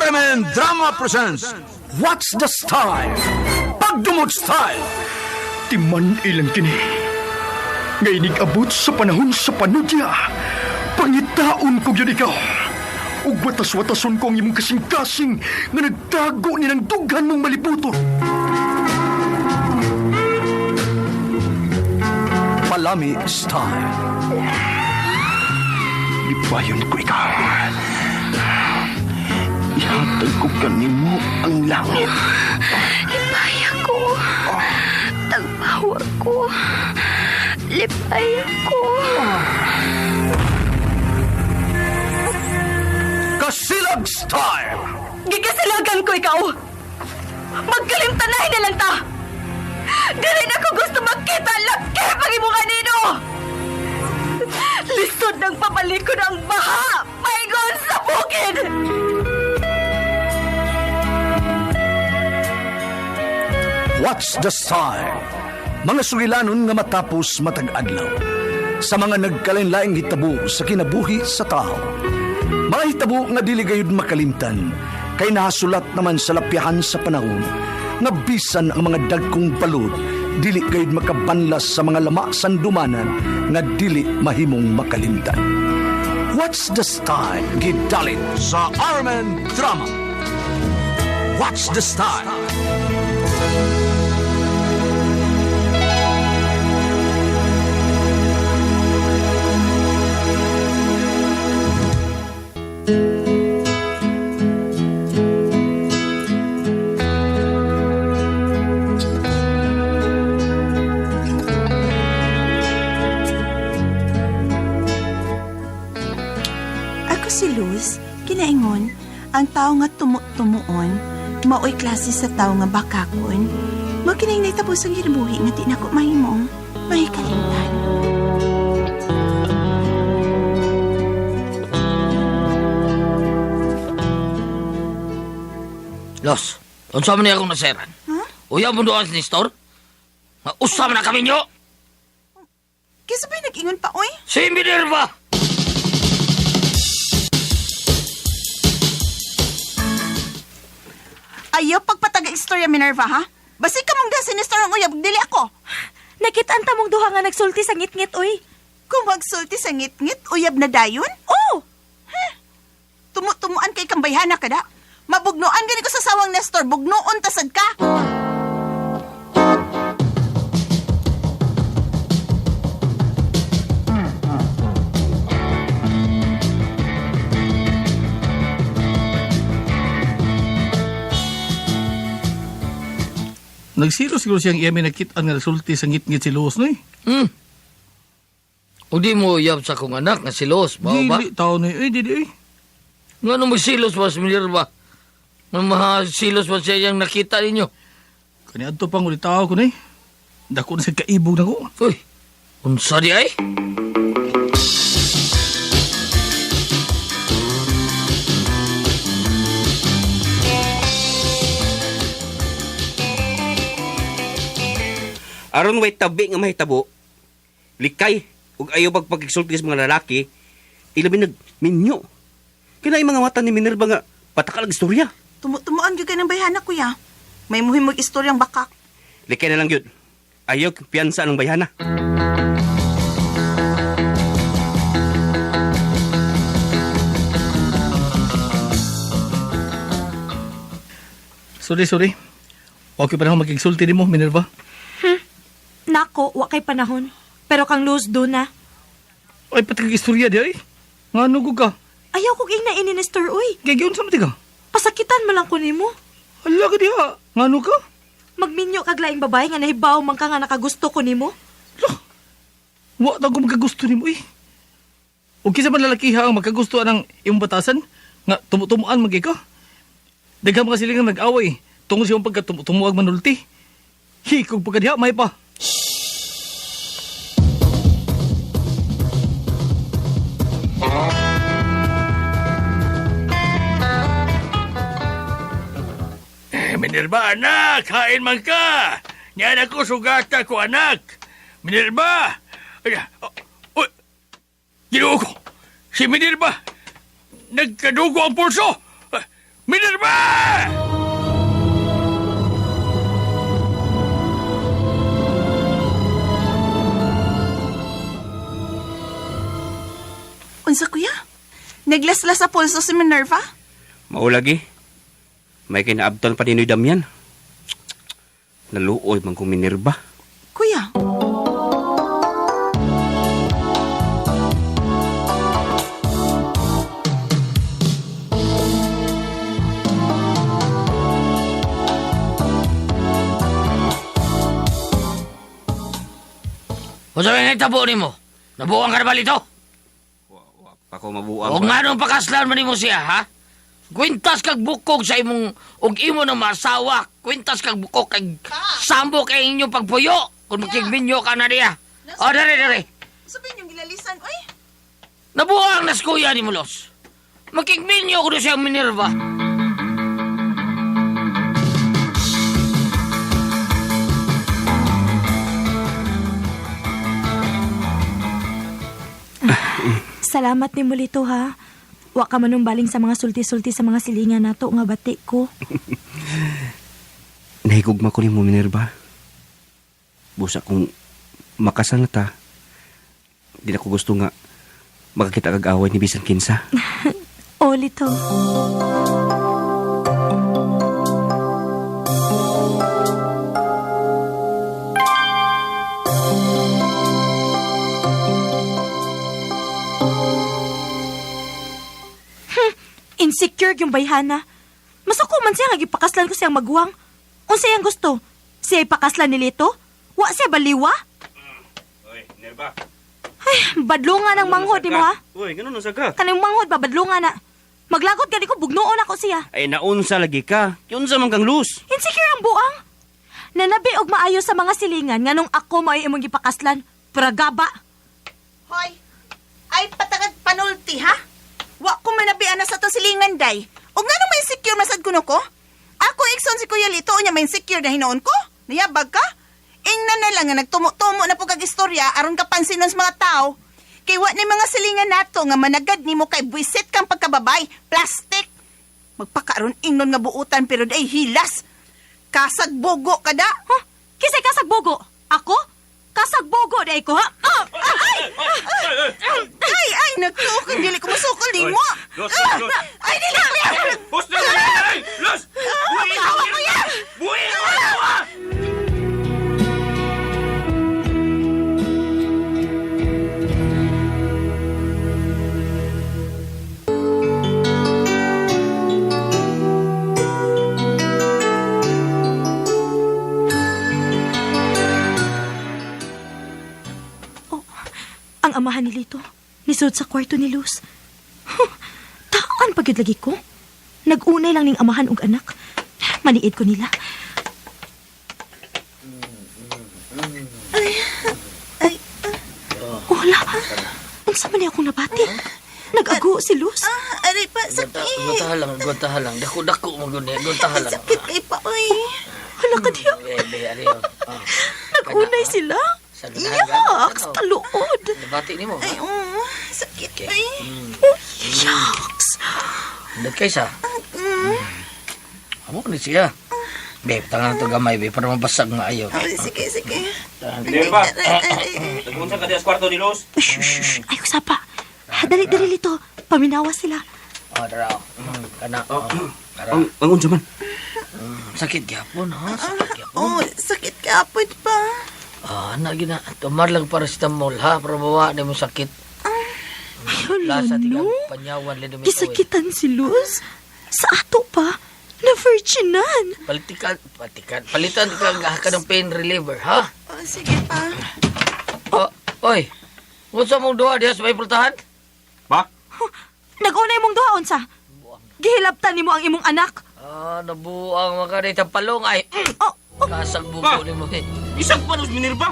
RMN Drama presents What's the Style? Pagdumot Style! Timan ilang kini. Nga inig-abot sa panahon sa panudya. Pangitaon ko gyud ikaw. Ug watas-watason ko ang imong kasing-kasing nga nagtago ni ng dughan mong malibuton. Palami Style. Lipayon ko ikaw. Ihatag ko kanimo ang langit. Lipay ako. Tagpawa ko. Lipay ako. Kasilag Style! Gikasilagan ko ikaw. Magkalimtanay na lang ta. Dili na ko gusto magkita laki pag imo kanino. Lisod ng pabalikon ang baha. Paingon sa bukid. What's the Style? Mga sugilanon nga matapos matag adlaw. Sa mga nagkalain-laing hitabo sa kinabuhi sa tao. Mga hitabo nga dili gayud makalimtan kay nahasulat naman sa lapyahan sa panahon nga bisan ang mga dagkong balod dili gayud makabanlas sa mga lama sandumanan nga dili mahimong makalimtan. What's the Style? Gidalit sa RMN Drama. What's the Style? Ako si Luz, kinaingon, ang tao nga tumu-tumuon, maoy klase sa tao nga bakakon. Mao kining nahitabo sa kinabuhi nga di nako mahimong mahikalimtan. Los, unsa man niya akong naseran? Huh? Uyaw mo doon ni Nestor? Nga usa man na kami nyo! Kisa ba'y nag-ingon pa, oy? Si Minerva! Ayaw pagpataga istorya, Minerva, ha? Basi ka mong si Nestor ang uyab, dili ako. Nakita ang tamong duha nga nagsulti sa ngit-ngit, oy. Kung magsulti sa ngit-ngit, uyab na dayon? Oh! Tumu-tumuan kay kambayhana ka da. Mabugnoan gani ko sa sawang Nestor, bugnoon tasad ka. Nagsilo siguro siyang iya may nakit-an nga resulti sa ngit-ngit si Luz, no eh. O di mo uyab sa akong anak nga si Los, mao ba? Dili, tao na eh, dili eh. Nga nung magsilos ba si Minerva? Nga mahasilos ba siya yung nakita ninyo? Kani adto pang ulit tao ko na eh. Dako na sa kaibog na ko. Uy, unsa di ay? Aron way tabi nga mahitabo, likay ug ayaw pagpagigsulti sa mga lalaki, ilabi nagminyo. Kinay mga mata ni Minerva nga patakal ang istorya. Tumu-tumuan gyud kay ng bayhana, kuya. May muhimog istoryang bakak. Likay na lang yun. Ayaw piyansa ng bayhana. Sorry, sorry. Okay pa na ako magigsulti nimo, Minerva. Nako, wa kay panahon. Pero kang Luz do na. Ay, patakag istorya di ay. Nga ano ko ka? Ayaw kog ingna ini Nestor, oy. Gagawin sa mati ka? Pasakitan man lang ko nimo. Hala ka diha. Nga ano ka? Magminyo kag laing babae nga nahibaw man ka nga nakagusto ko nimo. Wa ta ko magkagusto nimo eh. O kinsa man lalakiha ang magkagusto ang imong batasan nga tumu-tumuan man kay ka. Daghan mga sila nga nag-away tungod sa imong pagkatumuag manulti. Hikog pa ka diha, may pa. Eh, Minerva, anak, kain man ka. Yan ako, sugata ko, anak. Minerva! Ay, oh, oh, Ginoo ko, si Minerva, nagkadugo ang pulso. Minerva! Unsa kuya? Naglaslas sa pulso si Minerva? Maulagi. May kinaabtan pa ni Noy Damian. Naluoy man kong Minerva. Kuya, Unsa may nahitabo nimo? Nabuang ka na ba lito? Ako mabuang. O nga nung pakaslan man nimo siya, ha? Kwintas kag bukog sa imong og imo ng masawa. Kwintas kag bukog kag sambo kay inyong pagpuyo. Kung makigminyo ka na niya. O, dere, dere. sabihin yung gilalisan, oy. Nabuang nas kuya ni Mulos. Makigminyo ko na siyang Minerva. Salamat ni Mulito ha. Wa ka manumbaling sa mga sulti-sulti sa mga silingan nato nga bati ko. Nahigugma ko ni mo, Minerva. Busa kung makasal na ta, di na ko gusto nga makakita kag away ni bisan kinsa. O, Lito. Insecure yung bayhana. Masuko man siya nga gipakaslan ko siyang maguwang. Unsa iyang gusto? Siya ipakaslan ni Lito? Wa siya baliwa? Oy, Minerva. Ay, badlungan ang manghod nimo ha. Uy, ganun unsa ka? Kanang manghod ba badlungan na. Maglagot gani ko bugnoon ako siya. Ay naunsa lagi ka. Yunsa man kang lus. Insecure ang buang. Nanabi og maayo sa mga silingan nganong ako mao'y imong gipakaslan. Pragaba. Hoy, ay patagad panulti, ha? Wa ko manabian na sa to silingan, day. O nga nung may insecure masad kuno ko? Ako ikson si Kuya Lito, unya may insecure na hinoon ko? Niyabag ka? Ingnan na lang nga nagtumo-tumo na po kag istorya aron ka pansinon sa mga tao. Kay wa ni mga silingan nato nga managad nimo kay buwisit kang pagkababay, plastic. Magpakaroon ingnon nga buutan pero day hilas. Kasagbogo ka da. Huh? Kisay kasagbogo? Ako? Kasagbogo di ko ha? Ah! Ah! Ay! Ay, ay, naku, kung dili ko masukol di mo. Los, Ah, los. Ay, dili, dili. Los! Los! Awa ko yan! Buhi! Oh, ang amahan ni Lito. Nisod sa kwarto ni Luz. Huh, taan pa gyud lagi ko. Nag-unay lang ning amahan og anak. Maniid ko nila. Ay, Wala. Unsa man niya akong nabati? Nag-ago si Luz. ah, aray pa, sakit. Guntahan lang, guntahan lang. Dako-dako mo gud niya, guntahan lang. Sakit kay pa, oy. Hala ka diya. Be, be, ari, oh. Ah. Nag-unay sila. Sa ganahan, Yaks, ano? taluod. Nabati nimo. Ay, oo, sakit, oy. Oh, yaks. Hindot kay sa. Amo ni siya. Be, tangan to gamay be para mabasag nga ayo. Oh, sige, sige. Minerva! Aray, aray. Nagunsa ka diya sa kwarto ni Luz? Shh, shh, shh. Ay, usapa. Dali, dali, Lito. Paminawa sila. Oh, dara. Kana. Oh. Dara. Ang unsa man? Sakit gyapon ha, sakit gyapon. Oh, sakit ka apod pa. Ah, ana gina. Tumar lang paracetamol ha para mawa na mo sakit. Ay, hala, Lasa tigang no. panyawan le dumito. Gisakitan si Luz. Sa ato pa. Na virginan. Palitikan, palitikan. Palitan ka ka ng pain reliever ha. Oh, sige pa. Oh, oy. Unsa mong duha diha sa may pultahan? Ba? Nag-unay mong duha, unsa? Gihilabtan nimo ang imong anak. Ah, nabuang maka dito palong ay. Oh, oh, Kasagbugo nimo eh. Isang pa Luz Minerva!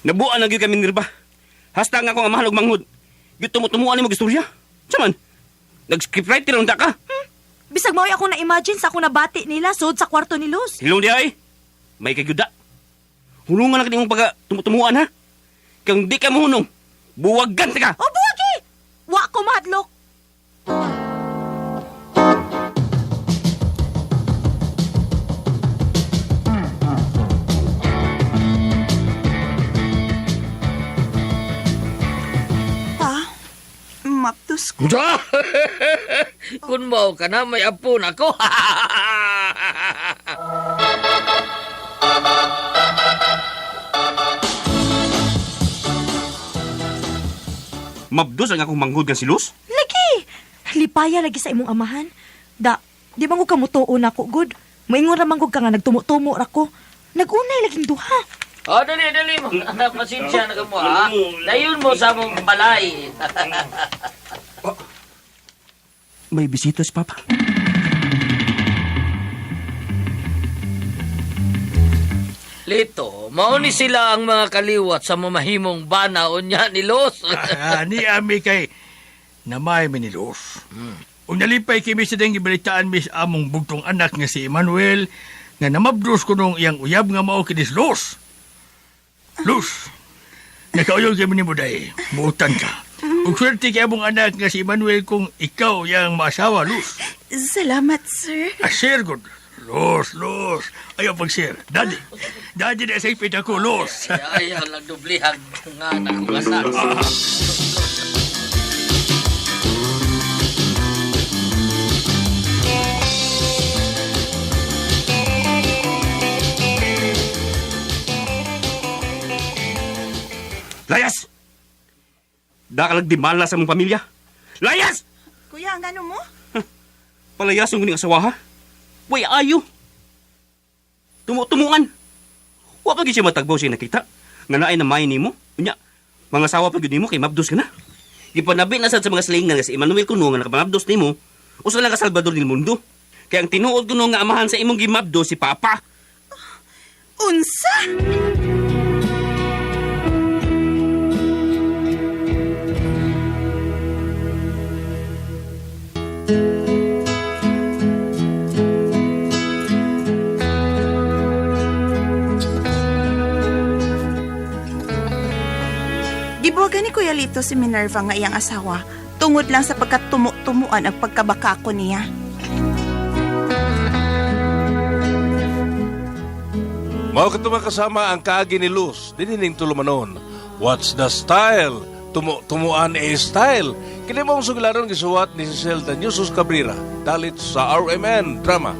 Nabuan na gyud ka Minerva. Hasta nga akong amahan og manghod. Gyud tumutumuan nimo istorya. Sa man? Nag-scriptwriter unta ka. bisag mao'y akong na-imagine sa akong nabati nila sud sa kwarto ni Luz. Hilong diha eh. May kagyuda. Hulungan na ka nimong pagka tumutumuan ha. Kang di ka mohunong, buwagan ta ka. O buwagi! Wa ko mahadlok. Kun mao ka na, may apo na ko. Mabdos ang akong manghud nga si Luz. Lagi! Lipaya lagi sa imong amahan. Da, di man ko kamutuo na ko, good. Moingon ra man gud ka nga nagtumo-tumo ra ko. Nagunay laging duha. Oh, dali, dali. Mga pasensya na ka mo, ha? Dayon mo sa mong balay. May bisita si Papa. Lito, mao ni sila ang mga kaliwat sa mamahimong bana unya ni Los. Ah, ni ami kay namay mi ni Luz. Ug nalipay kami sa ding gibalitaan mi sa among bugtong anak nga si Emmanuel nga namabdos ko nung iyang uyab nga mao kini si Luz. Luz, nakauyog kami ni Buday. Muutan ka. Ug swerte kay among anak nga si Emmanuel kung ikaw iyang maasawa, Luz. Salamat, sir. Ah, sir, good. Luz, Luz. Ayaw pag sir. Daddy. Daddy na sa ipit ako, Luz. Ay, ayaw lang dublihag nga na kung asak. Layas! Dakalag di mala sa mong pamilya. Layas! Kuya, ang ano mo? Palayason ko ning asawa ha. Way ayo. Tumu-tumuan. Wa pa gyud siya matagbaw siya nakita. Nga naay na may nimo. Unya, mga asawa pa gyud nimo kay mabdos ka na. Gipanabi na sad sa mga slingan nga si Emmanuel kuno nga nakapamabdos nimo. Usa lang ka Salvador del mundo. Kaya ang tinuod kuno nga amahan sa imong gimabdos si Papa. Unsa? Gibuwagan ni Kuya Lito si Minerva nga iyang asawa tungod lang sa pagkatumu-tumuan ang pagkabakako niya. Mao kato mga kasama ang kaagi ni Luz, dinining tulumanon. What's the style? Tumu-tumuan e style. Kini mong sugilanon gisuwat ni Cecil Danyusos Cabrera, dalit sa RMN Drama.